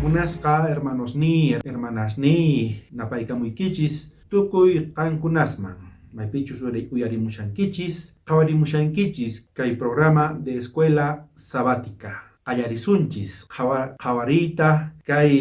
Munasqa hermanosniy, hermanasniy, napaykamuykichis tukuy qankunasman, maypichus uyarimushankichis, qhawarimushankichis kay programa de Escuela Sabática. Qallarisunchis qhawariyta kay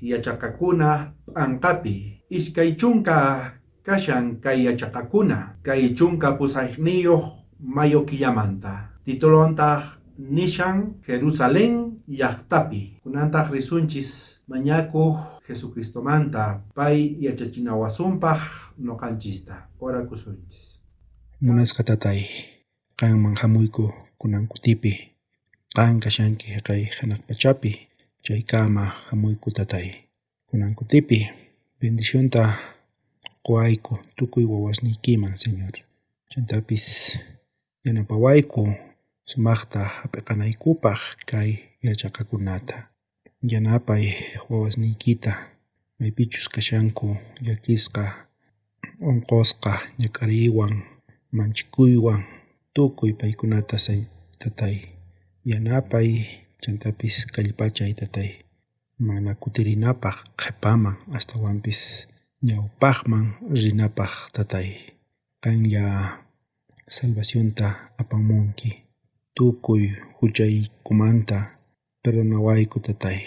yachaqakuna p'anqapi. 20 kashan kay yachaqakuna, kay 18 mayo killamanta. Titulontaj nishan Jerusalén llajtapi. Kunantaj risunchis mañakoj Jesucristomanta, pay yachachinawasunpaj noqanchista. Orakusunchis. Munasqa Tatay, qanman jamuyku kunan kutipi. Qan kashanki jaqay janaj pachapi, chaykama jamuyku Tatay. Kunan kutipi bendicionta qowayku tukuy wawasniykiman, Señor. Chantapis yanapawayku sumajta jap'iqanaykupaj kay yachaqakunata. Yanapay wawasniykita maypichus kashanku llakisqa, onqosqa, ñak'ariywan, manchikuywan, tukuy paykunata Tatay yanapay, chantapis kallpachay Tatay. Mana kutirinapaj qhepaman, astawanpis ñawpajman rinapaj Tatay. Qanlla salvacionta apamunki tukuy juchaykumanta perdonawayku Tatay.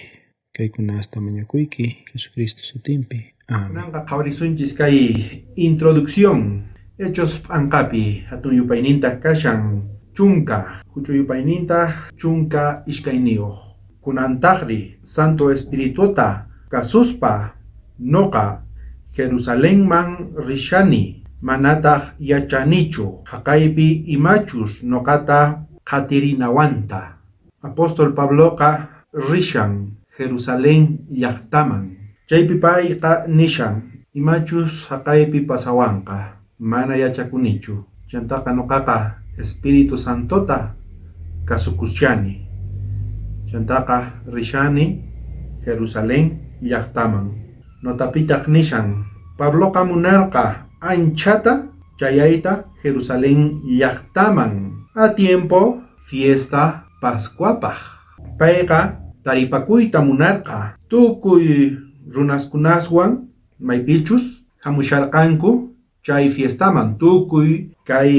Kaykunasta mañakuyki Jesucristo sutinpi. Amén. Kunanqa qhawarisunchis kay introducción. Hechos p'anqapi hatun yupaynintaj kashan 10, huch'uy yupaynintaj 12. Kunantajri Santo Espirituta kasuspa noqa Jerusalenman rishani, manataj yachanichu jaqaypi imachus noqata qhatirinawanta. Apóstol Pabloqa rishan Jerusalén llajtaman. Chaypi payqa nishan imachus jaqaypi pasawanqa, mana yachakunichu. Chantaqa noqaqa Espíritu Santota kasukushani. Chantaqa rishani Jerusalén llajtaman. Notapitaj nishan Pabloqa munarqa anchata chayayta Jerusalén llajtaman a tiempo fiesta Pascuapaj. Payqa taripakuyta munarqa tukuy runaskunaswan maypichus jamusharqanku chay fiestaman tukuy kay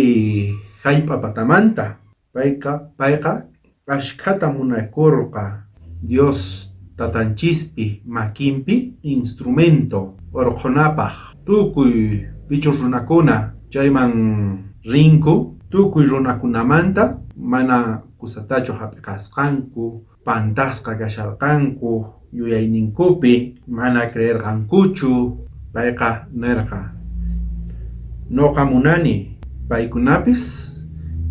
jallp'a patamanta. Payqa ashkhata munakorqa Dios Tatanchispi makinpi instrumento orqhonapaj tukuy pichus runakuna chayman rinku, tukuy runakunamanta mana kusatachu jap'iqasqanku, pantasqa kasharqanku yuyayninkupi, mana creerqankuchu. Payqa nerqa, noqa munani paykunapis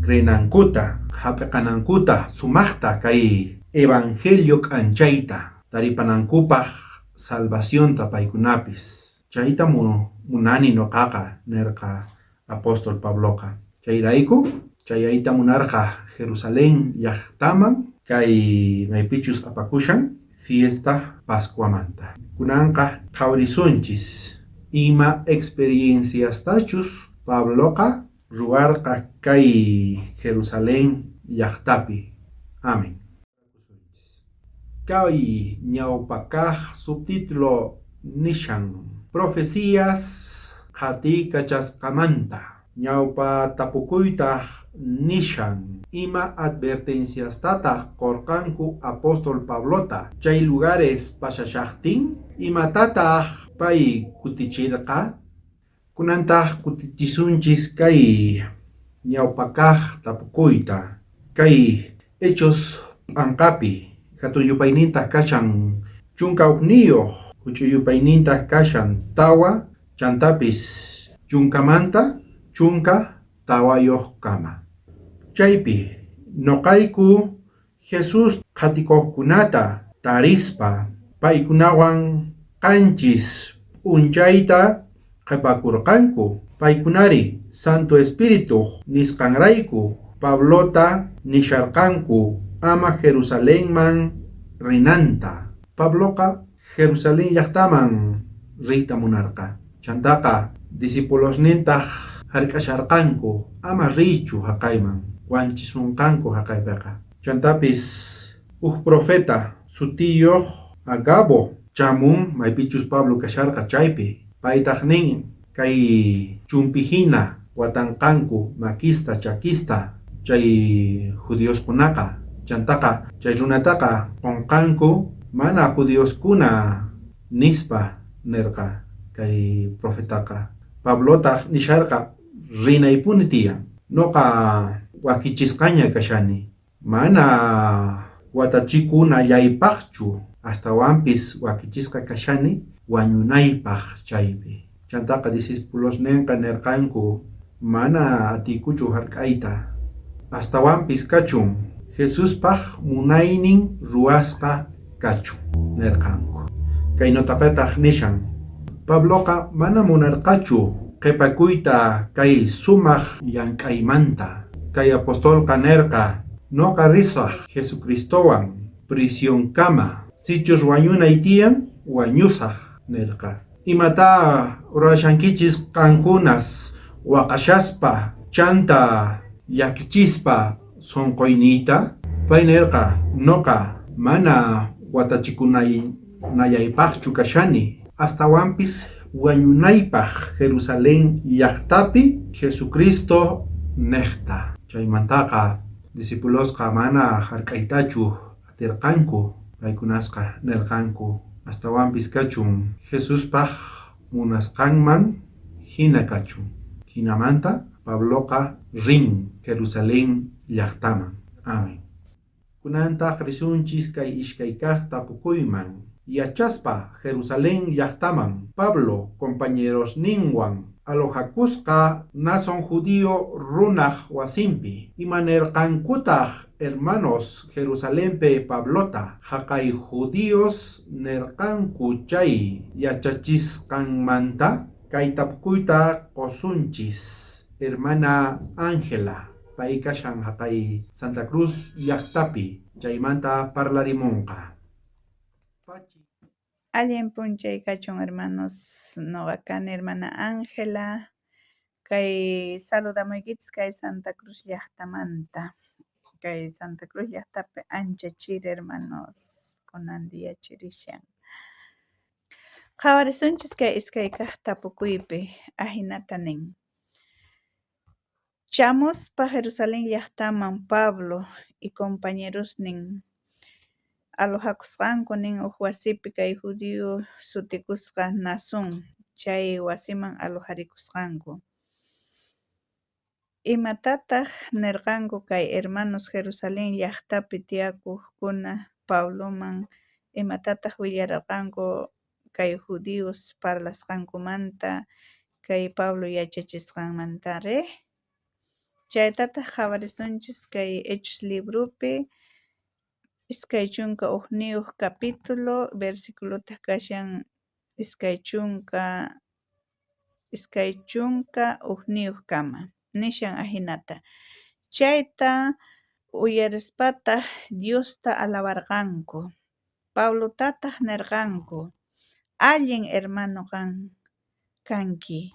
creenankuta, jap'iqanankuta sumajta kay evangelio k'anchayta taripanankupaj salvacionta paykunapis. Chayta munani noqaqa, nerqa apóstol Pabloqa. Chayrayku chayayta munarqa Jerusalén llajtaman kay maypichus apakushan fiesta Pascuamanta. Kunanqa qhawarisunchis ima experienciastachus Pabloqa ruwarqa kay Jerusalén llajtapi. Amén. Kay ñawpa kaj subtítulo nishan Profecías qhatiykachasqamanta. Ñawpa tapukuytaj nishan ima advertenciastataj qorqanku apóstol Pablota chay lugares pasashajtin, imatataj pay kuticherqa? Kunantaj kutichisunchis kay ñawpa kaj tapukuyta. Kay Hechos p'anqapi hatun yupaynintaj kashan 11, huch'uy yupaynintaj kashan 4, chantapis 10manta 14kama. Chaypi noqayku Jesús qhatikojkunata tarispa paykunawan 7 p'unchayta qhepakurqanku. Paykunari Santo Espirituj nisqanrayku Pablota nisharqanku ama Jerusalenman rinanta. Pabloqa Jerusalén llajtaman riyta munarqa. Chantaqa discipulosnintaj jark'asharqanku ama riychu jaqayman, wanchisunqanku jaqaypeqa. Chantapis uj profeta sutiyoj Agabo chamun maypichus Pablo kasharqa chaypi. Paytaj nin kay chumpi jina watanqanku makista chakista chay judioskunaqa. Chantaqa chay runataqa qonqanku mana judioskuna nispa nerqa kay profetaqa. Pablotaj nisharqa rinaypuni tiyan. Noqa wakichisqaña kashani. Mana watachikunallaypajchu, astawanpis wakichisqa kashani wañunaypaj chaypi. Chantaqa discipulosnenqa nerqanku mana atiykuchu jark'ayta. Astawanpis kachun Jesuspaj munaynin ruwasqa kachun nerqanku. Kay notapetaj nishan Pabloqa mana munarqachu qhepakuyta kay sumaj llank'aymanta. Kay apostolqa nerqa noqa risaj Jesucristowan prisionkama. Sichus wañunay tiyan wañusaj nerqa. Imata ruwashankichis qankunas waqashaspa chanta llakichispa sonqoyniyta? Pay nerqa noqa mana watachikunallaypajchu kashani, astawanpis wañunaypaj Jerusalén llajtapi Jesucristo nejta. Chaymantaqa discipulosqa mana jark'aytachu atirqanku, paykunasqa nerqanku astawanpis kachun Jesuspaj munasqanman jina kachun. Jinamanta Pabloqa rin Jerusalén llajtaman. Amén. Kunantaj risunchis kay iskay kaj tapukuyman. Yachaspa Jerusalén llajtaman Pablo compañerosninwan alojakusqa Mnasón judío runaj wasinpi. Imanerqankutaj hermanos Jerusalenpi Pablota jaqay judíos nerqanku chay yachachisqanmanta? Kay tapukuyta qosunchis hermana Ángela, pay kashan jaqay Santa Cruz llajtapi, chaymanta parlarimunqa. Allin p'unchay kachun hermanos, noqa kani hermana Ángela, kay saludamuykichis kay Santa Cruz llajtamanta. Kay Santa Cruz llajtapi ancha chiri hermanos, kunan día chirishan. Qhawarisunchis kay iskay kaj tapukuypi ajinata nin. Chamuspa Jerusalén llajtaman Pablo y compañerosnin alojakusqanku nin uj wasipi kay judío sutikusqa Mnasón chay wasiman alojarikusqanku. Imatataj nerqanku kay hermanos Jerusalén llajtapi tiyakojkuna Pabloman, imatataj willarqanku kay judíos parlasqankumanta, kay Pablo yachachisqanmantari? Chaytataj qhawarisunchis kay Hechos libropi 21 capítulo, versiculotaj kashan 21 kama. Nishan ajinata. Chayta uyarispataj Diosta alabarqanku. Pablotataj nerqanku, allin hermano qan kanki.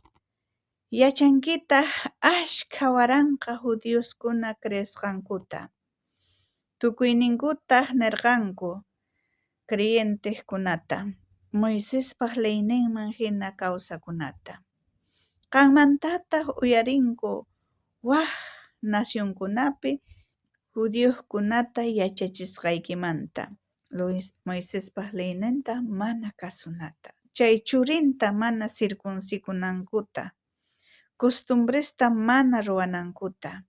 Yachankitaj ashkha waranqa judioskuna creesqankuta. Tukuyninkutaj nerqanku creyentejkunata Moisespaj leyninman jina kawsakunata. Qanmantataj uyarinku waj nacionkunapi judiokunata yachachisqaykimanta, Moisespaj leyninta mana kasunata, chay churinta mana circuncikunankuta, costumbresta mana ruwanankuta.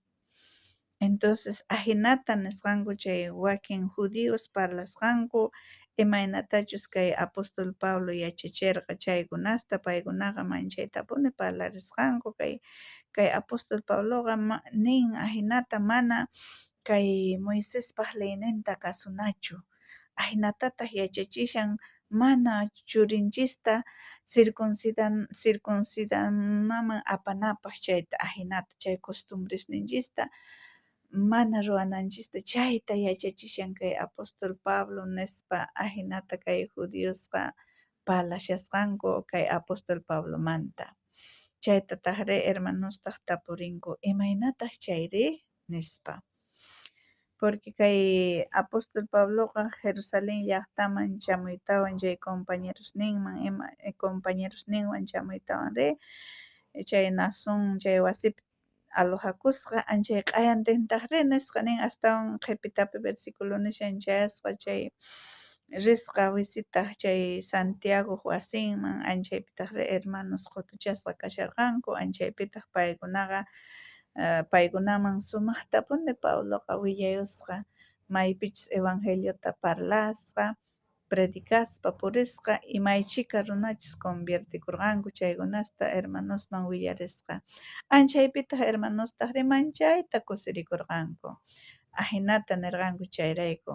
Entonces ajinata nisqanku chay wakin judíos parlasqanku imaynatachus kay apóstol Pablo yachacherqa chaykunasta paykunaqa manchaytapuni parlarisqanku kay apóstol Pabloqa nin ajinata mana kay Moisespaj leyninta kasunachu, ajinatataj yachachishan mana churinchista circuncidanaman apanapaj chayta ajinata chay costumbresninchista mana ruwananchista chayta yachachishan kay apóstol Pablo nispa ajinata kay judiosqa parlashasqanku kay apóstol Pablomanta. Chaytatajri hermanostaj tapurinku imaynataj chayri nispa. Porque kay apóstol Pabloqa Jerusalén llajtaman chamuytawan chay compañerosninman ima compañerosninwan chamuytawan ri chay Naasón chay wasipi alojakusqa anchay q'ayantintaj ri nisqa nin astawan qhepitapi versículo nishan chayasqa chay risqa visitaj chay Santiagoj wasinman anchaypitaj ri hermanos qotuchasqa kasharqanku anchaypitaj paykunaqa paykunaman sumajtapuni Pabloqa willayusqa maypichus evangeliota parlasqa predicaspa purisqa y may chhika runachus conviertikurqanku chaykunasta hermanosman willarisqa anchaypitaj hermanostaj manchayta kusirikurqanku ajinata nerqanku chayrayku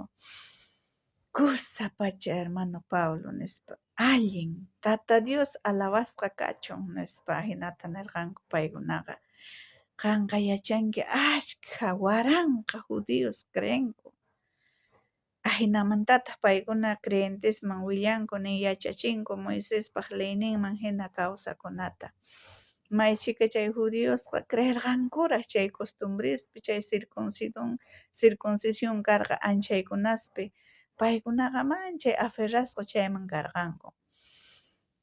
kusa pacha hermano Pablo nispa allin Tata Dios alabasqa kachun nispa ajinata nerqanku paykunaqa qanqa yachanki ashkha waranqa judíos creenku ajinamantataj paykuna creyentesman willanku nin yachachinku Moisespaj leyninman jina kawsakunata may chhika chay judiosqa creerqankuraj chay costumbrespi chay circuncisión karqa anchaykunaspi paykunaqa manchay aferrasqa chayman karqanku.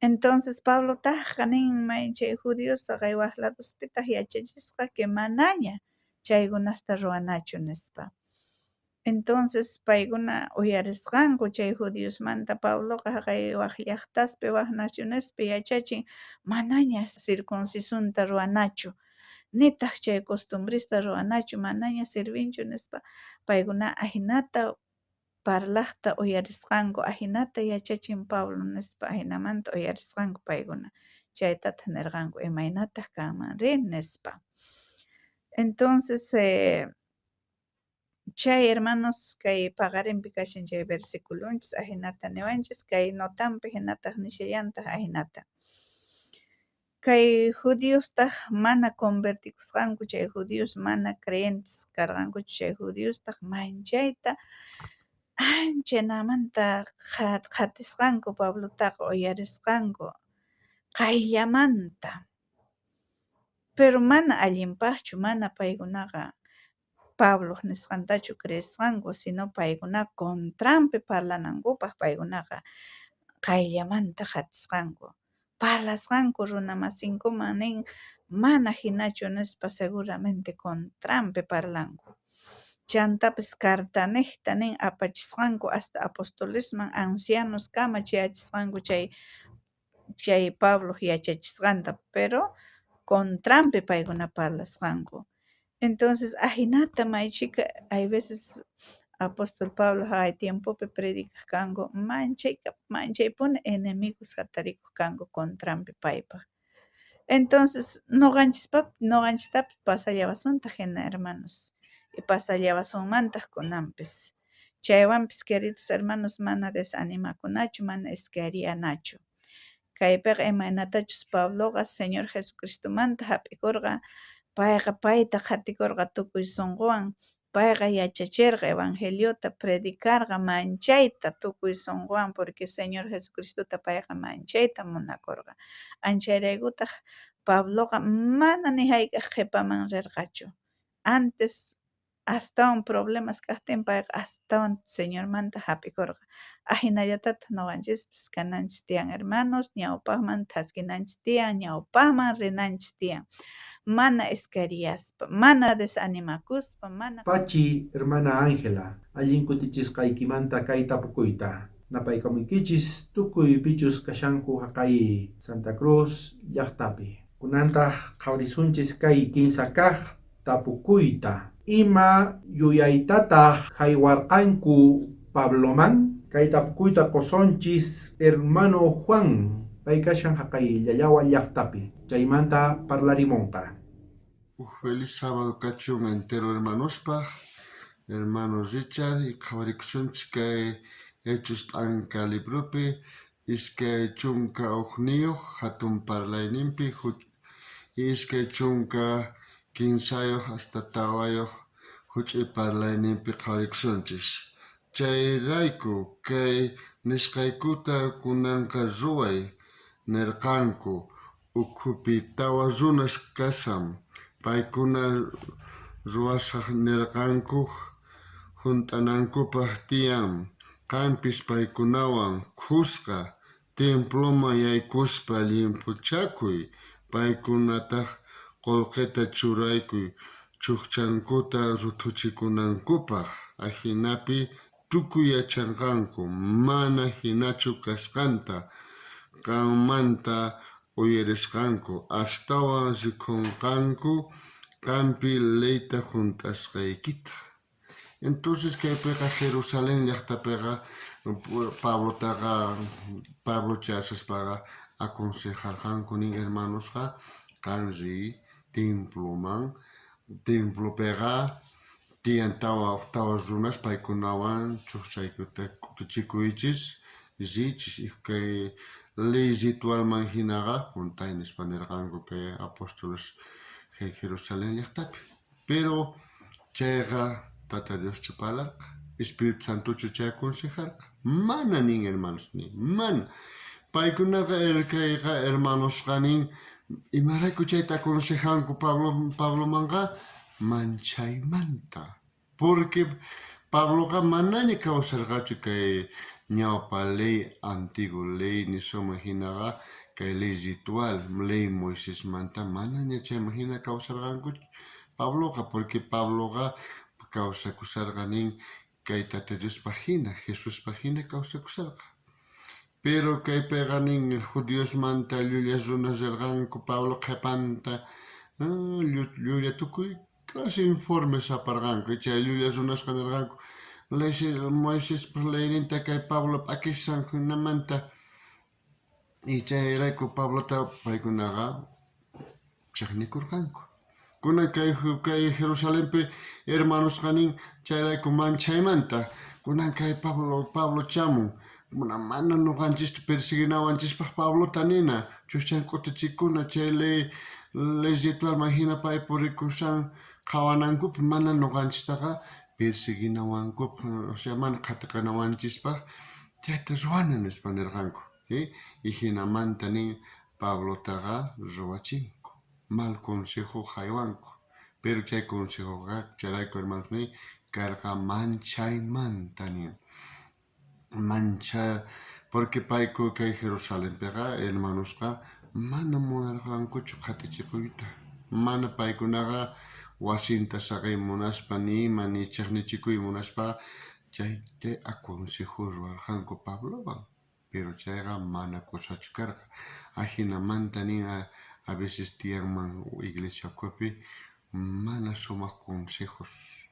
Entonces Pablotajqa nin may chay judiosqa kay waj ladospitaj yachachisqa que manaña chaykunasta ruwanachu nispa. Entonces paykuna uyarisqanku chay judiosmanta Pabloqa jaqay waj llajtaspi waj nacionespi yachachin manaña circuncisionta ruwanachu nitaj chay costumbresta ruwanachu manaña sirvinchu nispa paykuna ajinata parlajta uyarisqanku ajinata yachachin Pablo nispa ajinamanta uyarisqanku paykuna chaytataj nerqanku imaynataj kanman ri nispa. Entonces chay hermanos kay paqarinpi kashan chay versiculonchis ajinata niwanchis kay notampi jinataj nishallantaj ajinata. Kay judiostaj mana convertikusqanku chay judíos mana creyentes karqankuchu chay judiostaj manchayta ancha namanta qhatisqanku Pablotaqa uyarisqanku qayllamanta pero mana allinpajchu mana paykunaqa Pabloj nisqantachu creesqanku sino paykuna contranpi parlanankupaj paykunaqa qayllamanta qhatisqanku parlasqanku runa masinkuman nin mana jinachu nispa seguramente contranpi parlanku. Chantapis cartanejta nin apachisqanku hasta apostolesman ancianoskama chayachisqanku chay Pabloj yachachisqanta pero contranpi paykuna parlasqanku. Entonces ajinata may chhika hay veces apóstol Pablo jaqay tiempopi predicaj kanku manchaypuni enemigos jatarikoj kanku contranpi paypaj. Entonces noqanchistapis pasallawasuntaj jina hermanos y pasallawasunmantaj kunanpis. Chaywanpis queridos hermanos mana desanimakunachu mana iskayriyanachu. Kaypiqa imaynatachus Pabloqa Señor Jesucristomanta jap'ikorqa payqa payta qhatikorqa tukuy sonqowan payqa yachacherqa evangeliota predicarqa manchayta tukuy sonqowan porque Señor Jesucristota payqa manchayta munakorqa. Anchayraykutaj Pabloqa mana ni jayk'aj qhepaman rerqachu. Antes astawan problemas kajtin payqa astawan Señormanta jap'ikorqa. Ajinallatataj noqanchispis kananchis tiyan hermanos ñawpajman thaskinanchis tiyan ñawpajman rinanchis tiyan mana iskayriyaspa mana desanimakuspa mana. Pachi, hermana Ángela, allin kutichisqaykimanta kay tapukuyta. Napaykamuykichis tukuy pichus kashanku haqay Santa Cruz llaqtapi. Kunantaj qhawarisunchis kay kinsa kaj tapukuyta. Ima yuyaytataj haywarqanku Pabloman? Kay tapukuyta qusonchis hermano Juan, pay kashan haqay Llallawa llaqtapi. Chaymanta parlarimunqa. Uj feliz sábado kachun entero hermanospaj, hermano Richard, y qhawarikusunchis kay Hechos p'anka libropi 21 hatun parlayninpi 23 hasta 4 huch'uy parlayninpi qhawarikusunchis. Chayrayku kay nisqaykuta kunanqa ruway nerqanku ukhupi 4 runas kashan paykuna ruwasaj nerqanku junt'anankupaj tiyan. Qanpis paykunawan khuska temploman yaykuspa llimphuchakuy, paykunataj qolqeta churaykuy chujchankuta ruthuchikunankupaj. Ajinapi tukuy yachanqanku mana jinachu kasqanta qanmanta uyarisqanku, astawan rikhonqanku qanpi leyta junt'asqaykita. Entonces kaypiqa Jerusalén llajtapiqa Pablotaqa Pablo chayasqaspaqa aconsejarqanku nin hermanosqa qan riy temploman, templopeqa tiyan tawa runas paykunawan chujchaykuta k'utuchikuychis riychis kay ley ritualman jinaqa junt'ay nispa nerqanku kay apóstoles Jerusalén llajtapi. Pero chayqa Tata Dioschu parlarqa, Espíritu Santochu chay aconsejarqa? Mana nin hermanos nin, mana. Paykunaqa kayqa hermanosqa nin, imarayku chayta aconsejanku Pablo Pablomanqa? Manchaymanta. Porque Pabloqa manaña kawsarqachu kay ñawpa ley, antiguo ley nisunman jinaqa kay ley ritual, ley Moisesmanta manaña chayman jina kawsarqankuchu Pabloqa, porque Pabloqa kawsakusharqa nin kay Tata Diospaj jina, Jesuspaj jina kawsakusharqa. Pero kaypeqa nin judiosmanta llullas runas rerqanku Pablo qhepanta, llulla tukuy clase informes aparqanku. Chay llulla runasqa nerqanku, Moisespa leyninta kay Pablo p'akishan jinamanta. Y chayrayku Pablota paykunaqa chejnikorqanku. Kunan kay kay Jerusalenpi hermanosqa nin chayrayku manchaymanta kunan kay Pablo Pablo chamun mana noqanchista persiguinawanchispaj Pablota nina chujchan k'utichikuna chay ley ley ritualman jina pay purikushan qhawanankupaj mana noqanchistaqa persiguinawankupaj osea mana qhatiqanawanchispaj chayta ruwana nispa nerqanku. Y jinamanta nin Pablotaqa ruwachinku, mal consejo jaywanku. Pero chay consejoqa chayrayku hermanosniy karqa manchaymanta nin. Mancha porque payku kay Jerusalenpeqa hermanosqa mana munarqankuchu qhatichikuyta. Mana paykunaqa wasinta saqey munaspa ni ima ni chejnichikuy munaspa chay chay aconsejo ruwarqanku Pablowan. Pero chayqa mana cosachu karqa. Ajinamanta nin a veces tiyanman iglesia ukhupi mana sumaj consejos.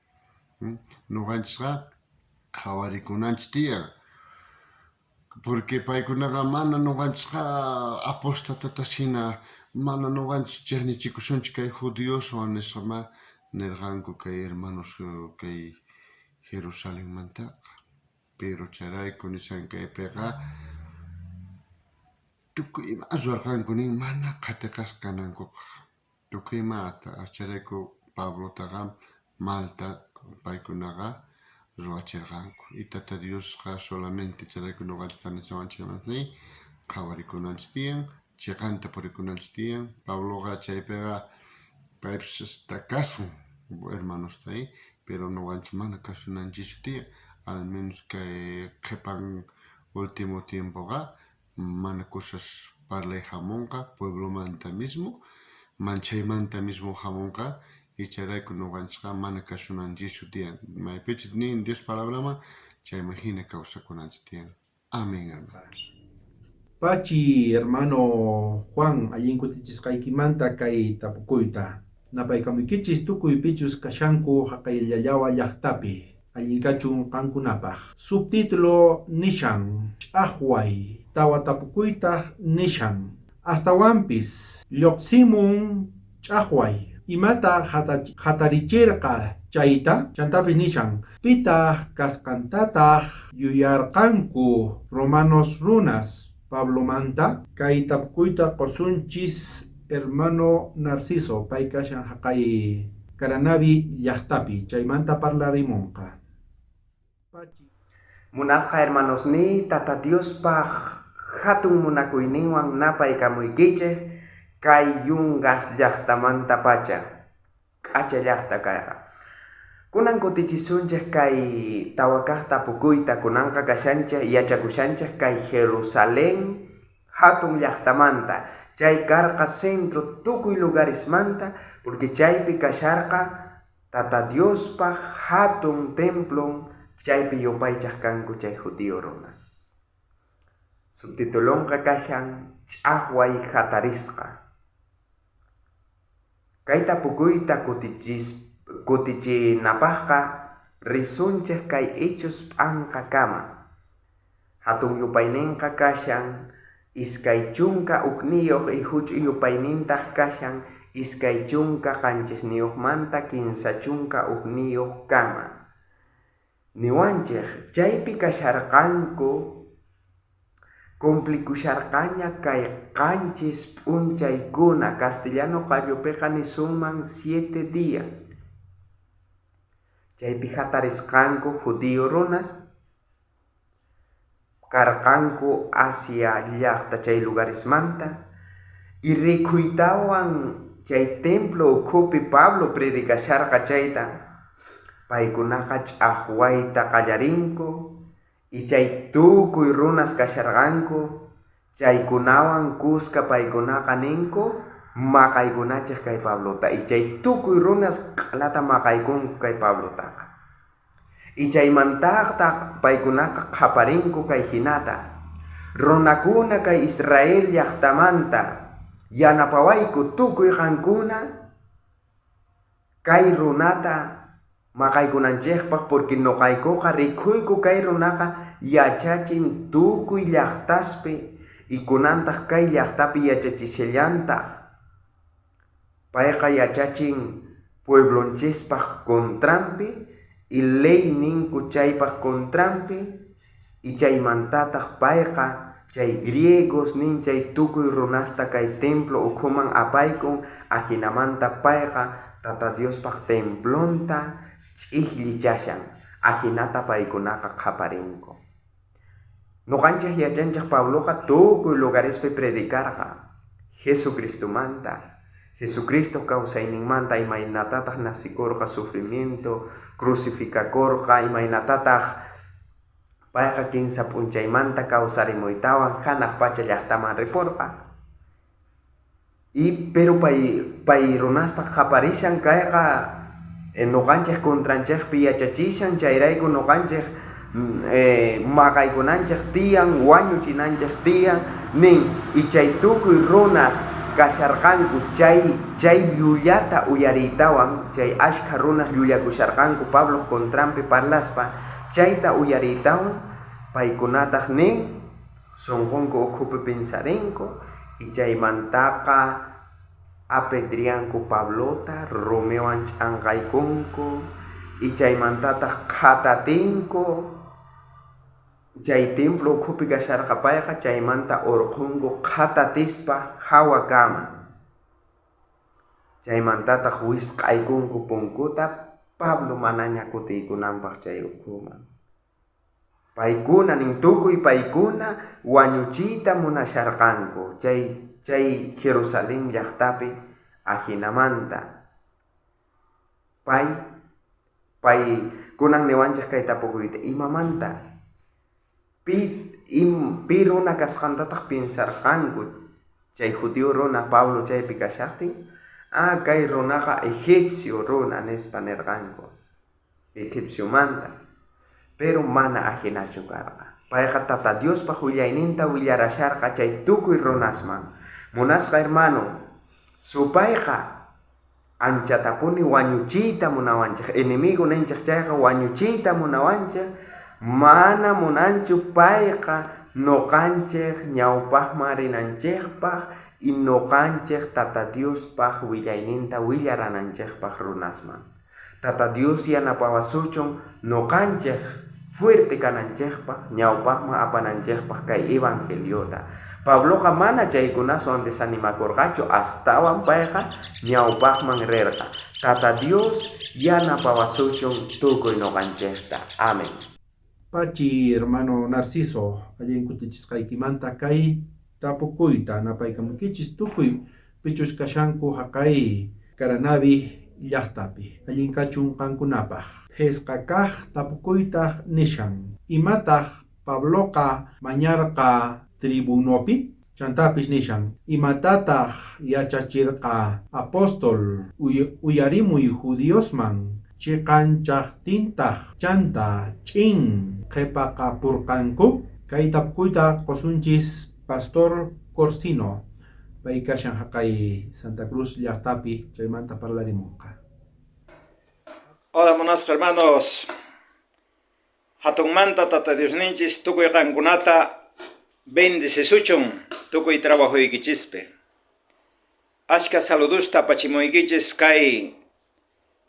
Noqanchisqa qhawarikunanchis tiyan. Porque paykunaqa mana noqanchisqa apostatatas jina mana noqanchis chejnichikusunchis kay judioswan nispa nerqanku kay hermanos kay Jerusalenmantaqa. Pero chayrayku nishan kaypeqa tukuy ima ruwarqanku nin mana qhatiqasqa kanankupaj. Tukuy imata chayrayku Pablotaqa malta paykunaqa ruwacherqanku. Y Tata Diosqa solamente chayrayku noqanchejta nisawanchej hermanosniy qhawarikunanchej tiyan, cheqanta purikunanchej tiyan. Pabloqa chaypeqa paypis kasun hermanosta, pero noqanchej mana kasunanchischu tiyan, al menos kay qhepan último tiempoqa mana cosas parlay jamonqa pueblomanta mismo, manchaymanta mismo jamonqa y chayrayku noqanchejqa mana kasunanchischu tiyan. Maypichus nin Dios palabraman chayman jina kawsakunanchej tiyan. Amén, hermanos. Pachi, hermano Juan, allin kutichisqaykimanta kay tapukuyta. Napaykamuykichis tukuy pichus kashanku haqayllallawa llajtapi. Allin kachun qankunapaj. Subtítulo nishan, Ch'ajway. Tawa tapukuytaj nishan, Astawanpis llojsimun ch'ajway. Imata jataricherqa chayta? Chantapis nishan, Pitaj kasqantataj yuyarqanku romanos runas Pablomanta? Kay tapukuyta qosunchis hermano Narciso, pay kashan jaqay Caranavi llajtapi, chaymanta parlarimonqa. Munasqa hermanosniy, Tata Diospaj jatun munakuyninwan napaykamuykichej kay Yungas llajtamantapacha. K'acha llajta kayqa. Kunan kutichisunchej kay tawa kaj tapukuyta, kunanqa kashanchej yachakushanchej kay Jerusalén hatun llajtamanta. Chay karqa centro tukuy lugaresmanta, porque chaypi kasharqa Tata Diospaj hatun templon, chaypi yupaychaj kanku chay judío runas. Subtitulonqa kashan Ch'ajway jatarisqa. Kay tapukuyta kutichinapajqa risunchej kay Hechos p'anqakama. Hatun yupaynenqa kashan 21 y juch'uy yupaynintaj kashan 27manta 31 kama. Niwanchej chaypi kasharqanku cumplikusharqaña kay 7 p'unchaykuna, castellano qallupiqa nisunman 7 días. Chaypi jatarisqanku judío runas, karqanku Asia llajta chay lugaresmanta, y rikhuytawan chay templo ukhupi Pablo predicasharqa chayta, paykunaqa ch'ajwayta qallarinku, y chay tukuy runas kasharqanku, chaykunawan kuska paykunaqa ninku maqaykunachej kay Pablota, y chay tukuy runas q'alata maqaykunku kay Pablotaqa. Y chaymantataq paykunaqa qhaparinku kay hinata, runakuna kay Israel llajtamanta yanapawayku tukuy qankuna kay runata maqaykunanchejpaj, porque noqaykuqa rikhuyku kay runaqa yachachin tukuy llajtaspi y kunantaj kay llajtapi yachachishallantaj. Payqa yachachin pueblonchispaj contranpi y ley ninku chaypaj contranpi, y chaymantataj payqa chay griegos nin chay tukuy runasta kay templo ukhuman apaykun, ajinamanta payqa Tata Diospaj templonta ch'ijllichashan, ajinata paykunaqa qhaparinku. Noqanchej yachanchej Pabloqa tukuy lugarespi predicarqa Jesucristomanta, Jesucristo kawsayninmanta, imaynatataj nacikorqa sufrimiento, crucificakorqa, imaynatataj payqa 3 p'unchaymanta kawsarimuytawan janaj pacha llajtaman riporqa. Y pero pay runasta qhaparishan kayqa noqanchej contranchejpi yachachishan, chayrayku noqanchej maqaykunanchej tiyan, wañuchinanchej tiyan nin. Y chay tukuy runas kasharqanku chay llullata uyariytawan, chay ashkha runas llullakusharqanku Pabloj contranpi parlaspa, chayta uyariytawan paykunataj nin sonqonku ukhupi pensarinku, y chaymantaqa apedrianku Pablota, rumiwan ch'anqaykunku, y chaymantataj qhatatinku chay templo ukhupi kasharqa payqa, chaymanta urqhunku qhatatispa jawakama. Chaymantataj wisq'aykunku punkuta Pablo manaña kutiykunanpaj chay ukhuman. Paykuna nin tukuy paykuna wañuchiyta munasharqanku chay Jerusalén llajtapi ajinamanta. Pay kunan niwanchej kay tapukuyta, imamanta pi runa kasqantataj pensarqanku chay judío runa Pablo chaypi kashajtin? Ah, kay runaqa egipcio runa nispa nerqanku, egipciomanta. Pero mana ajinachu karqa. Payqa Tata Diospaj willayninta willarasharqa chay tukuy runasman. Munasqa hermano, supayqa anchatapuni wañuchiyta munawanchej, enemigo ninchej chayqa wañuchiyta munawanchej, mana munanchu payqa noqanchej ñawpajman rinanchejpaj y noqanchej Tata Diospaj willayninta willarananchejpaj runasman. Tata Dios yanapawasuchun noqanchej fuerte kananchejpaj, ñawpajman apananchejpaj kay evangeliota. Pabloqa mana chaykunaswan desanimakorqachu, astawan payqa ñawpajman rerqa. Tata Dios yanapawasuchun tukuy noqanchejta. Amén. Pachi, hermano Narciso, allin kutichisqaykimanta kay tapukuyta napaykamukichis tukuy pichus kashanku haqay Caranavi llajtapi. Allin kachun qankunapaj. Phisqa kaj tapukuytaj nishan, Imataj Pabloqa mañarqa tribunopi? Chantapis nishan, Imatataj yachacherqa apóstol uyarimuy judiosman cheqanchajtintaj chanta ch'in qhepaqapurqanku? Kay tapukuyta qosunchis Pastor Corsino, pay kashan jaqay Santa Cruz llajtapi, chaymanta parlarimonqa. Hola, munasqa hermanos. Hatunmanta Tata Diosninchis tukuy qankunata bendecisuchun tukuy trabajoykichispi. Ashka saludusta apachimuykichis kay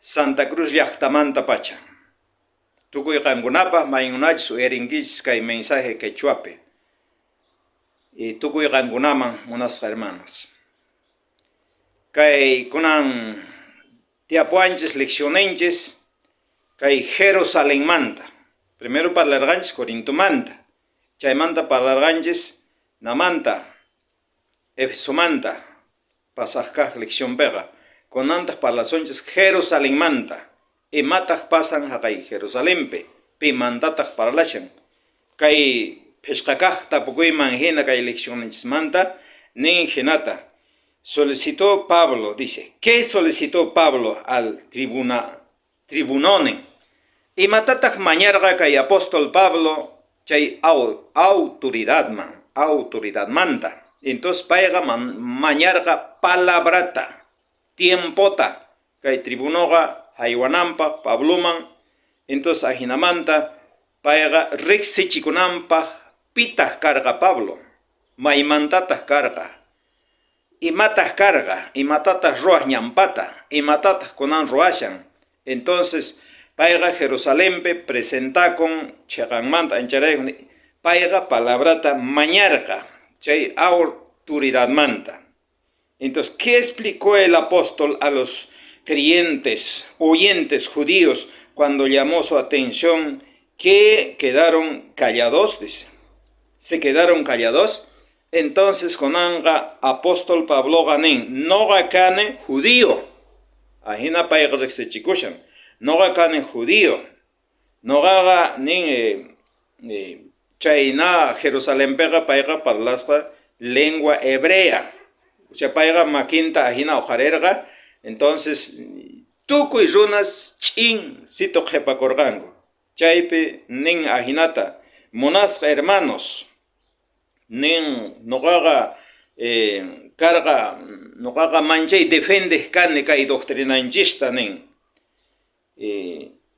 Santa Cruz llajtamanta pacha. Tukuy qankunapaj maykunachus uyarinkichis kay mensaje quechuapi. Y tukuy qankunaman munasqa hermanos. Kay kunan tiyapuwanchis leccionninchis kay Jerusalenmanta. Primero parlarqanchis Corintomanta, chaymanta parlarqanchis Namanta, Efesomanta, pasaj kaj leccionpeqa. Kunantaj parlasunchis Jerusalenmanta. Imataj pasan jaqay Jerusalenpi? Pimantataj parlashan? Kay phishqa kaj tapukuyman jina kay leccionninchismanta nin jinata. Solicitó Pablo, dice, ¿qué solicitó Pablo al tribunonen? Imatataj mañarqa kay apóstol Pablo chay autoridadman, autoridadmanta? Entonces payqa mañarqa palabrata, tiempota, kay tribunoqa jaywananpaj Pabloman. Entonces ajinamanta payqa rejsichikunanpaj pitaj karqa Pablo, maymantataj karqa, imataj karqa, imatataj ruwaj ñampata, imatataj kunan ruwashan. Entonces payqa Jerusalenpi presentakun cheqanmanta ancharayku payqa palabrata mañarqa chay autoridadmanta. Entonces, ¿qué explicó el apóstol a los creyentes, oyentes judíos, cuando llamó su atención que quedaron callados? Dice. Se quedaron callados. Entonces, kunanqa apóstol Pabloqa nin, noqa kani judío. Ajina payqa rejsichikushan. Noqa kani judío. Noqaqa nin chayna Jerusalenpeqa payqa parlasqa lengua hebrea. O sea, payqa makinta ajina uqharerqa. Entonces, tukuy runas ch'in sito qhepakorqanku. Chaypi nin ajinata, munasqa hermanos, nin noqaqa karqa, noqaqa manchay defendej kani kay doctrinanchista nin.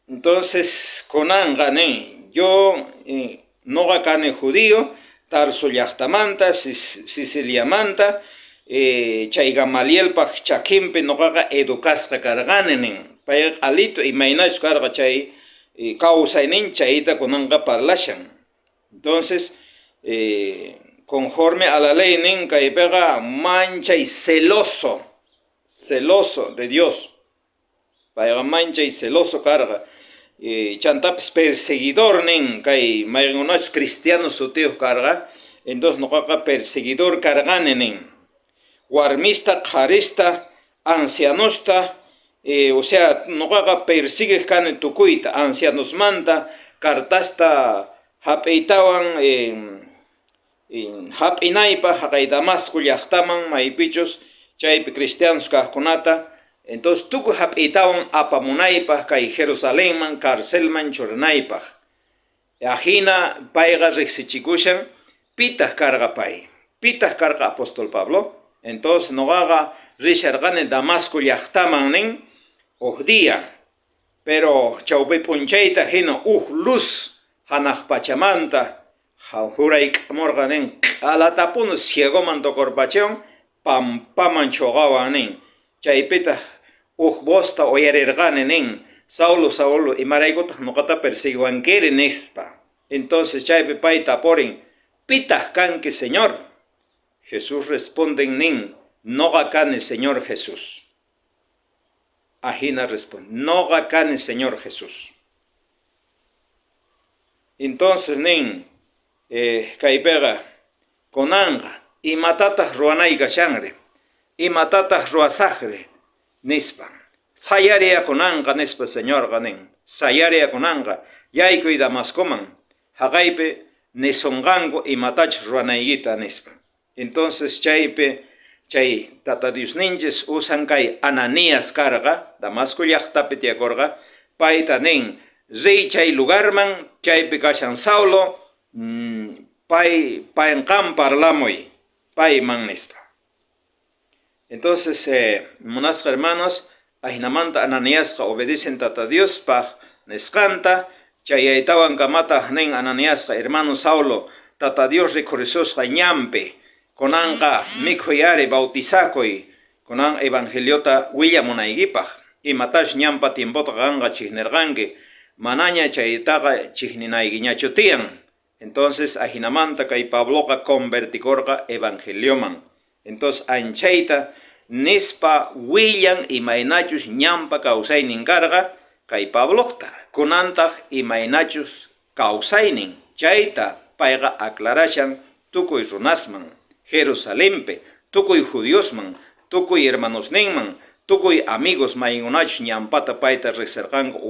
Entonces, kunanqa nin, yo noqa kani judío, Tarso llajtamanta, Siciliamanta, chay Gamalielpaj chakinpi noqaqa educasqa karqani nin. Payqa q'alito imaynachus karqa chay kawsaynin chayta kunanqa parlashan. Entonces, conforme a la ley nin kaypiqa manchay celoso, celoso de Dios. Payqa manchay celoso karqa. Chantapis perseguidor nin kay mayqenkunachus cristiano sutiyoj karqa, entonces noqaqa perseguidor karqani nin. Warmista, qharista, ancianosta, o sea, noqaqa persiguej kani tukuyta, ancianosmanta cartasta jap'iytawan jap'inaypaj jaqay Damasco llajtaman maypichus chaypi cristianos kajkunata, entonces tukuy jap'iytawan apamunaypaj kay Jerusalenman carcelman churanaypaj. Ajina payqa rejsichikushan pitaj karqa pay, pitaj karqa apóstol Pablo. Entonces noqaqa risharqani Damasco llajtaman nin uj día, pero chawpi p'unchayta jina uj luz janaj pachamanta jurayk'amorqa nin, q'alatapuni ciegoman tukurpachiwan, pampaman choqawan nin. Chaypitaj uj vozta uyarerqani nin, Saulo, Saulo, imaraykutaj noqata persiguiwankiri nispa. Entonces chaypi pay tapurin, pitaj kanki, Señor? Jesús responden nin, noqa kani Señor Jesús. Ajina responde, noqa kani Señor Jesús. Entonces nin, kaypiqa kunanqa imatataj ruwanay kashanri, imatataj ruwasajri nispa. Sayariyakunanqa, nispa Señorqa nin. Sayariyakunanqa, yaykuy Damascoman, jaqaypi nisonqanku imatachus ruwanaykita, nispa. Entonces chaypi chay Tata Diosninchis usan kay Ananías karqa, Damasco llajtapi tiyakorqa, payta nin, Riy chay lugarman, chaypi kashan Saulo, pay qan parlamuy payman, nispa. Entonces, munasqa hermanos, ajinamanta Ananiasqa obedecen Tata Diospaj nisqanta, chayaytawan kamataj nin Ananiasqa, hermano Saulo, Tata Dios rikhurisusqa ñanpi, kunanqa mikhuy ari, bautizakuy, kunan evangeliota willamunaykipaj, imatachus ñanpa tiempota qanqa chejnerqanki, manaña chaytaqa chejninaykiñachu tiyan. Entonces ajinamanta kay Pabloqa convertikorqa evangelioman. Entonces anchayta nispa willan imaynachus ñanpa kawsaynin karqa kay Pablojta, kunantaj imaynachus kawsaynin, chayta payqa aclarashan tukuy runasman, Jerusalenpi, tukuy judiosman, tukuy hermanosninman, tukuy amigos maykunachus ñanpata payta rejserqanku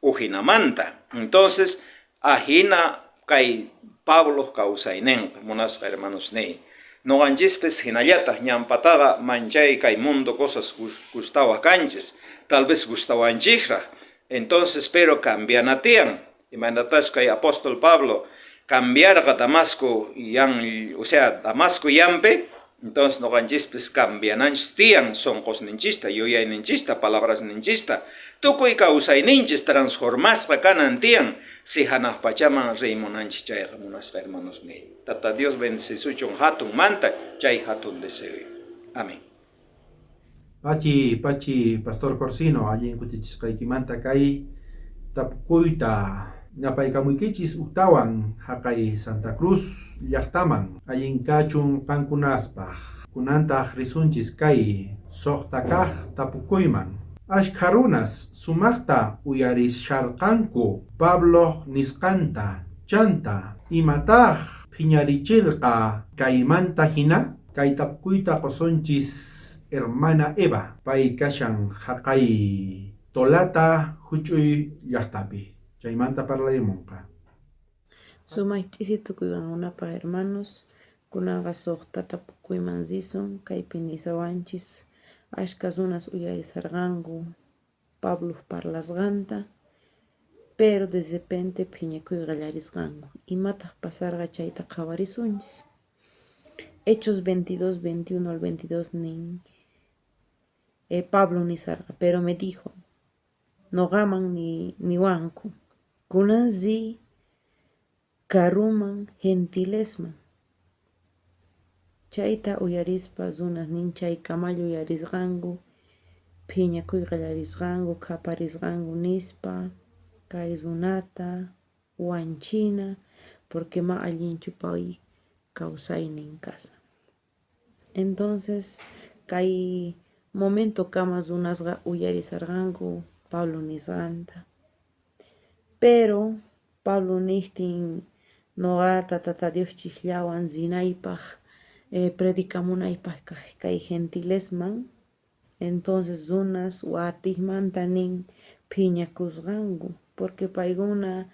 ujinamanta. Entonces ajina kay Pabloj kawsaynenqa, munasqa hermanosniy. Noqanchispis jinallataj ñanpataqa manchay kay mundo cosas gustawaj kanchis, tal vez gustawanchijraj. Entonces, pero cambiana tiyan. Imaynatachus kay apóstol Pablo cambiarqa Damasco yan, o sea, Damasco yanpi, entonces noqanchispis cambiananchis tiyan sonqosninchista, yuyayninchista, palabrasninchista, tukuy kawsayninchis transformasqa kanan tiyan, si janaj pachaman riymunanchis chayqa, munasqa hermanosniy. Tata Dios bendecisuchun hatun manta chay hatun deseo. Amén. Pachi, pachi, Pastor Corsino, allin kutichisqaykimanta kay tapukuyta napaykamuykichis ujtawan jaqay Santa Cruz llajtaman, allin kachun qankunaspaj. Kunantaj risunchis kay sojta kaj tapukuyman. Ashkha runas sumajta uyarisharqanku Pabloj nisqanta, chanta imataj phiñaricherqa kaymanta jina? Kay tapukuyta qosunchis hermana Eva, pay kashan jaqay Tolata juch'uy llajtapi. Chaymanta parlarimunqa. Sumaj ch'isi tukuy qankunapaj hermanos, kunanqa suqta tapukuyman risun, kaypi nisawanchis ashkha runas uyarisharqanku Pabloq parlasqanta, pero de repente phiñakuy qallarisqanku. Imataq pasarqa chayta qhawarisunchis. Hechos 22, 21 al 22 nin Pablo nisarqa, pero me dijo, noqaman niwanku, kunan riy karuman gentilesman. Chayta uyarispa runas nin chay kamalla uyarisqanku, phiñakuy qallarisqanku, qhaparisqanku nispa, kay runata wanchina, porque ma allinchu pay kawsaynin kashan. Entonces kay momento kama runasqa uyarisharqanku Pablo nisqanta. Pero Pablo nijtin noqata Tata Dios chijllawan rinaypaj predicamunaypaj kay gentilesman, entonces runas watijmanta nin phiñakusqanku, porque paykuna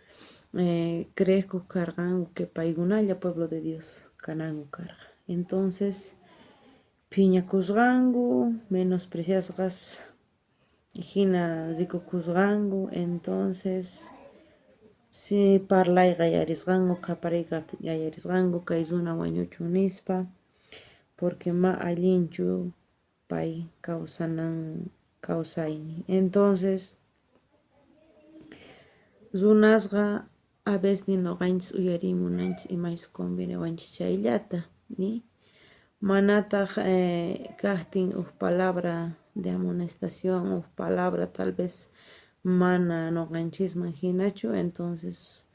creejkuq karqanku que paykunalla pueblo de Dios kananku karqa. Entonces phiñakusqanku, menospreciasqas jina rikukusqanku, entonces si parlay qallarisqanku, qhapariy qallarisqanku kay runa wañuchun nispa, porque ma allinchu pay kawsanan kawsaynin. Entonces runasqa a veces ni noqanchis uyarimunanchis imaychus conviene chayllata, ni manataq kajtin uj palabra de amonestación, uj palabra tal vez mana noqanchisman jinachu, entonces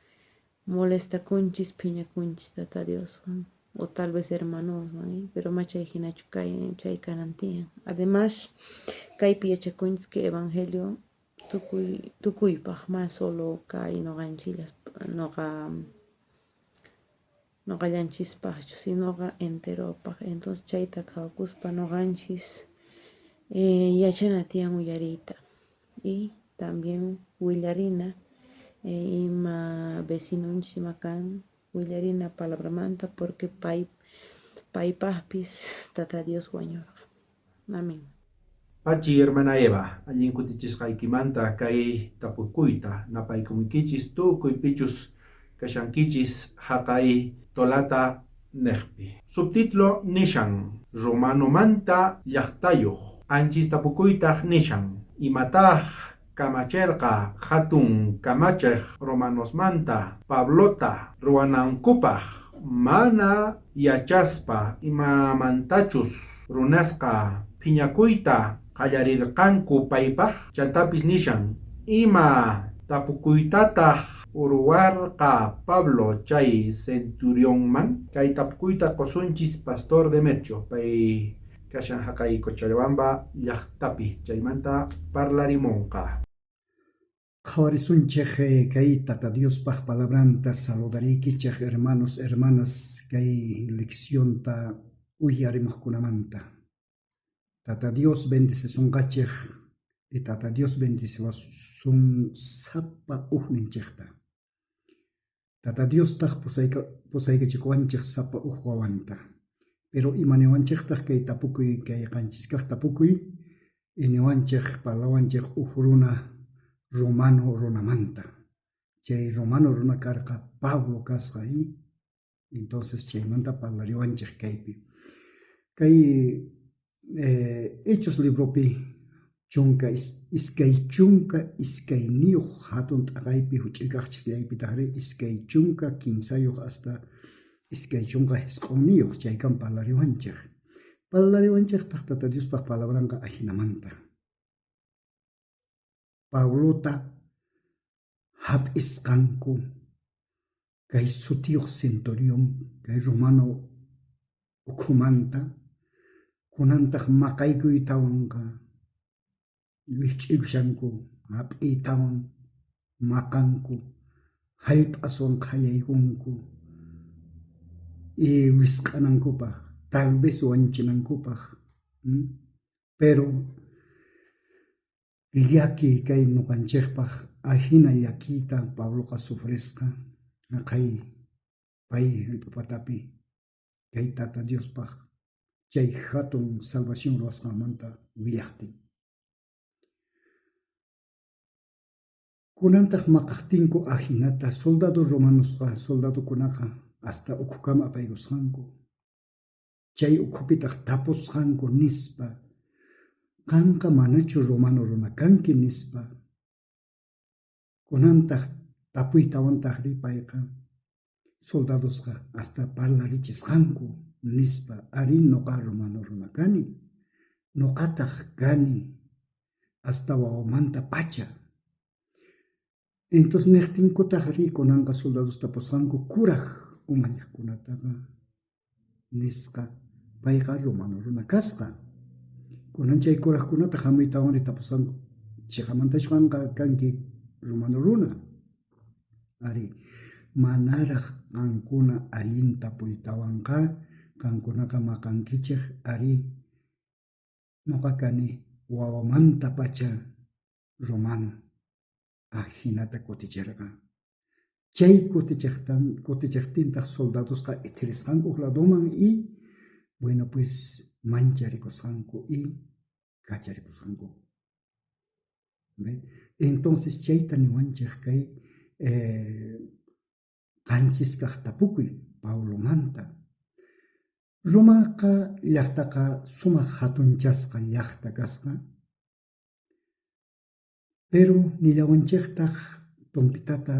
molestakunchis, phiñakunchis Tata Dioswan o tal vez hermanoswan, pero ma chay jinachu chay kanan tiyan. Además kaypi yachakunchis que evangelio tukuypaj, ma solo kay noqanchillas noqallanchispajchu, sinoqa enteropaj. Entonces chayta qhawakuspa noqanchis Yachana tiyan uyariyta y también willarina ima vecinonchis ima kan willarina palabramanta porque pay paypajpis Tata Dios wañorqa. Amén. Pachi hermana Eva, allin kutichisqaykimanta kay tapukuyta napaykumuykichis tukuy pichus kashankichis haqay tolata nejpi. Subtítulo nishan Romanomanta llaqtayuq. Qanchis tapukuytaq nishan imataj kamacherqa hatun kamachej romanosmanta Pablota ruwanankupaj mana yachaspa imamantachus runasqa phiñakuyta qallarirqanku paypaj chantapis nishan ima tapukuytataj ruwarqa Pablo chay centurionman kay tapukuyta qusunchis pastor Demetrio pay kashan haqay Cochabamba llaqtapi chaymanta parlarimunqa. Qhawarisunchej kay Tata Diospaj palabranta saludariykichej hermanos, hermanas kay leccionta uyarimojkunamanta. Tata Dios bendecesonqachej y Tata Dios bendeciwasun sapa ujninchejta. Tata Diostaj pusaykachikuwanchej sapa uj wawanta. Pero ima niwanchejtaj kay tapukuy, kay qanchiskaj tapukuy, y niwanchej parlawanchej uj runa romano runamanta. Chay romano runa karqa Pablo kasqa y entonces chaymanta parlariwanchej kaypi. Kay Hechos libropi chunka iskay chunka iskayniyuq hatun t'aqaypi huch'uykaq chhiqllaypitajri 23 hasta 29 chaykam parlariwanchej. Parlariwanchejtaj Tata Diospaj palabranqa ajinamanta. Pablota hap'isqanku kay sutiyuq centurión kay romano ukhumanta kunantaq maqaykuytawanqa wijch'uykushanku hap'iytawan maqanku hallp'aswan qhallaykunku y wisq'anankupaj tal vez wañuchinankupaj pero llakiy kay ñuqanchikpaq ajina llakiyta Pabloqa sufrisqa jaqay pay jallp'a patapi kay Tata Diospaq chay jatun salvación ruwasqanmanta willaqtin. Kunantaq maqaqtinku ajinata soldado romanosqa soldadokunaqa hasta ukhukama apaykusqanku. Chay ukhupitaq tapusqanku nispa, qanqa manachu romano runa kanki nispa. Kunantaq tapuytawantaqri payqa soldadosqa hasta parlarichisqanku nispa, arí noqa romano runa kani, noqataq kani hasta wawamanta pacha. Entonces nejtinkutaqri kunanqa soldados tapusqanku kuraj umalliqkunataqa nisqa payqa romano runa kasqa. Kunan chay kurajkunata hamuytawanri tapusqanku chiqamantachu qanqa kanki romano runa? Ari, manaraq qankuna allin tapuytawanqa qankunaqa maqankichej ari noqa kani wawamantapacha romano ajinata kuticherqa. Chay kutichejtintaj soldadosqa ithirisqanku uj ladoman y bueno pues mancharikusqanku y kacharikusqanku. Entonces chayta niwanchej kay qanchis kaj tapukuy Pablomanta. Romaqa llajtaqa sumaj jatunchasqa llajta kasqa. Pero nillawanchejtaj tompitata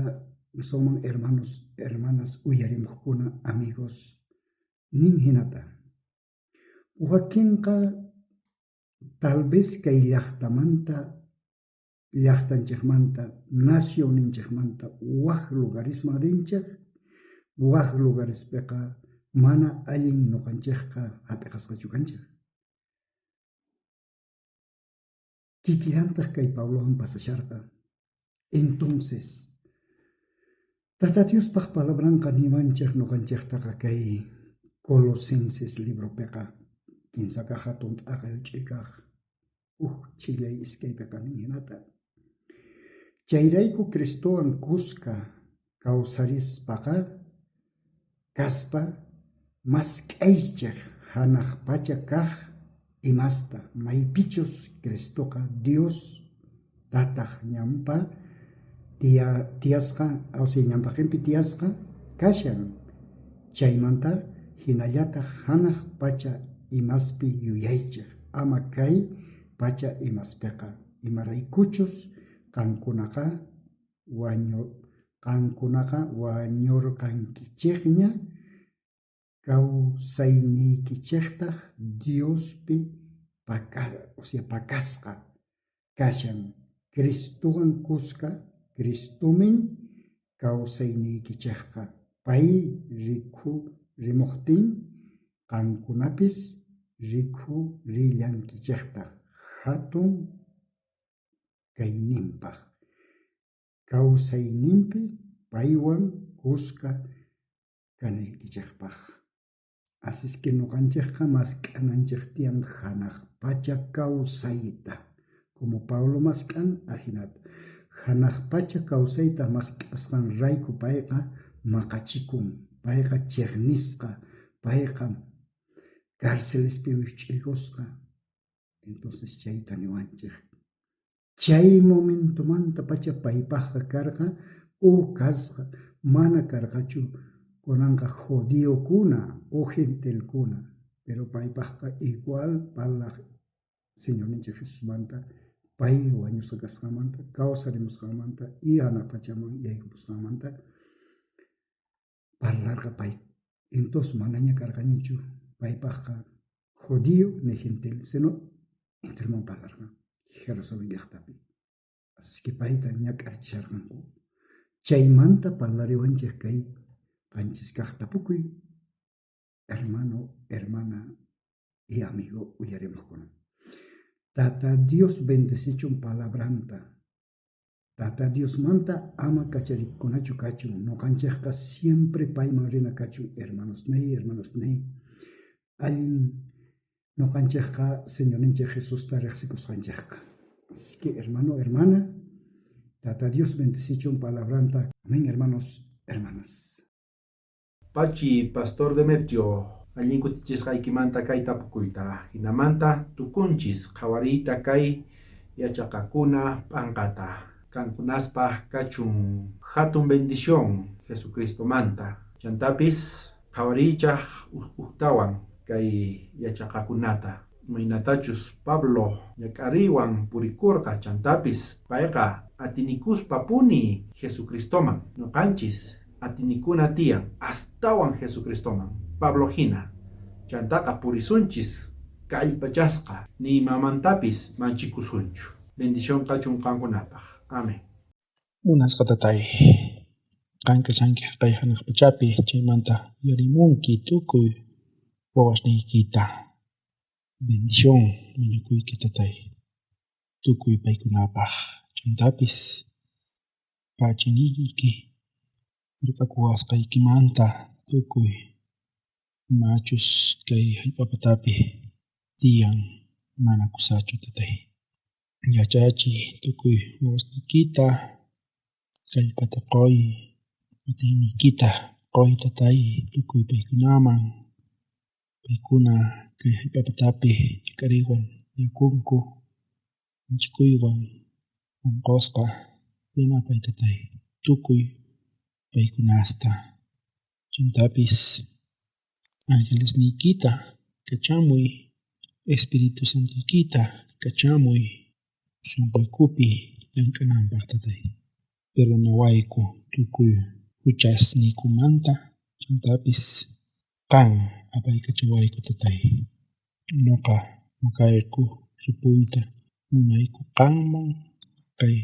soman hermanos, hermanas uyarimojkuna, amigos, nin jinata. Wakinqa tal vez kay llajtamanta, llajtanchejmanta, nacionninchejmanta waj lugaresman rinchej, waj lugarespiqa mana allin noqanchejqa jap'iqasqachu kanchej. Kikillantaj kay Pablowan pasasharqa. Entonces, Tata Diospaj palabranqa niwanchej noqanchejtaqa kay Colosenses libropiqa kinsa kaj jatun t'aqay huch'uy kaj. Uj chillay iskaypeqa nin jinata. Chayrayku Cristowan kuska kawsarispaqa kaspa mask'aychej janaj pacha kaj imasta, maypichus Cristoqa Dios Tataj ñanpa tiyasqa, o sea, ñanpaqenpi tiyasqa kashan. Chaymanta jinallataj janaj pacha imaspi yuyaychej, ama kay pacha imaspeqa, imaraykuchus qankunaqa qankunaqa wañorqankichejña, kawsayniykichejtaj Diospi o sea, pakasqa kashan. Cristowan kuska, Cristomin kawsayniykichejqa. Pay rikhurimojtin, qankunapis rikhurillankichejtaj jatun kayninpaj. Kawsayninpi paywan kuska kanaykichejpaj. Así es que noqanchejqa mask'ananchej tiyan janaj pacha kawsayta. Como Pablo mask'an, ajinata. Janaj pacha kawsayta mask'asqanrayku payqa maqachikun, payqa chejnisqa, payqa carcelespi wijch'uykusqa. Entonces chayta niwanchej. Chay momentomantapacha paypajqa karqa o kasqa, mana karqachu kunanqa jodiokuna o gentilkuna, pero paypajqa igual parlaj Señorninchej Jesusmanta, pay wañusqa kasqanmanta, kawsarimusqanmanta y janaj pachaman yaykupusqanmanta parlarqa pay. Entonces manaña karqañachu paypajqa judío ni gentil, sino enteroman parlarqa Jerusalén llajtapi. Así es que payta ñak'arichisharqanku. Chaymanta parlariwanchej kay qanchis kaj tapukuy, hermano, hermana y amigo uyarimojkuna. Tata Dios bendecichun palabranta. Tata Diosmanta ama kacharikunachu kachun. Noqanchejqa siempre payman rina kachun, hermanosniy, hermanasniy. Allin noqanchejqa Señorninchej Jesusta rejsikusqanchejqa. Así que, hermano, hermana, Tata Dios bendecichun palabranta. Amén, hermanos, hermanas. Pachi, Pastor Demetrio, allin kutichisqaykimanta kay tapukuyta. Jinamanta tukunchis qhawariyta kay yachaqakuna p'anqata. Kankunaspaj kachun jatun bendición Jesucristomanta. Chantapis qhawariychaj ujtawan kay yachaqakunata. Imaynatachus Pablo ñak'ariywan purikurqa chantapis payqa atinikuspa puni Jesucristoman. Noqanchis atinikuna tiyan astawan Jesucristoman. Pablo hina. Chantaqa purisunchis kallpachasqa ni imamantapis manchikusunchu. Bendición kachun qankunapaj. Amén. Munasqa tatay, qan kashanki jaqay janaj pachapi, chaymanta uyarimunki tukuy wawasniykita. Bendición mañakuyki tatay, tukuy paykunapaj. Chantapis pachiniyki hark'akuwasqaykimanta tukuy imachus kay jallp'a patapi tiyan mana kusachu tatay. Yachachiy tukuy wawasniykita, kallpata qoy, atiyniykita qoy tatay tukuy paykunaman. Paykuna kay jallp'a patapi ñak'ariywan tiyakunku, manchikuywan onqosqa yanapay tatay tukuy paykunasta. Chantapis angelesniykita kachamuy, Espíritu Santoykita kachamuy sonqoykupi llank'ananpaj tatay. Perdonawayku tukuy juchasniykumanta, chantapis qan apaykachawayku tatay. Noqa nokayku ripuyta munayku qanman kay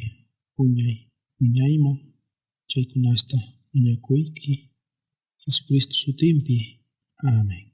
wiñay wiñayman chaykunasta mañakuyki Jesucristo sutinpi. Amén.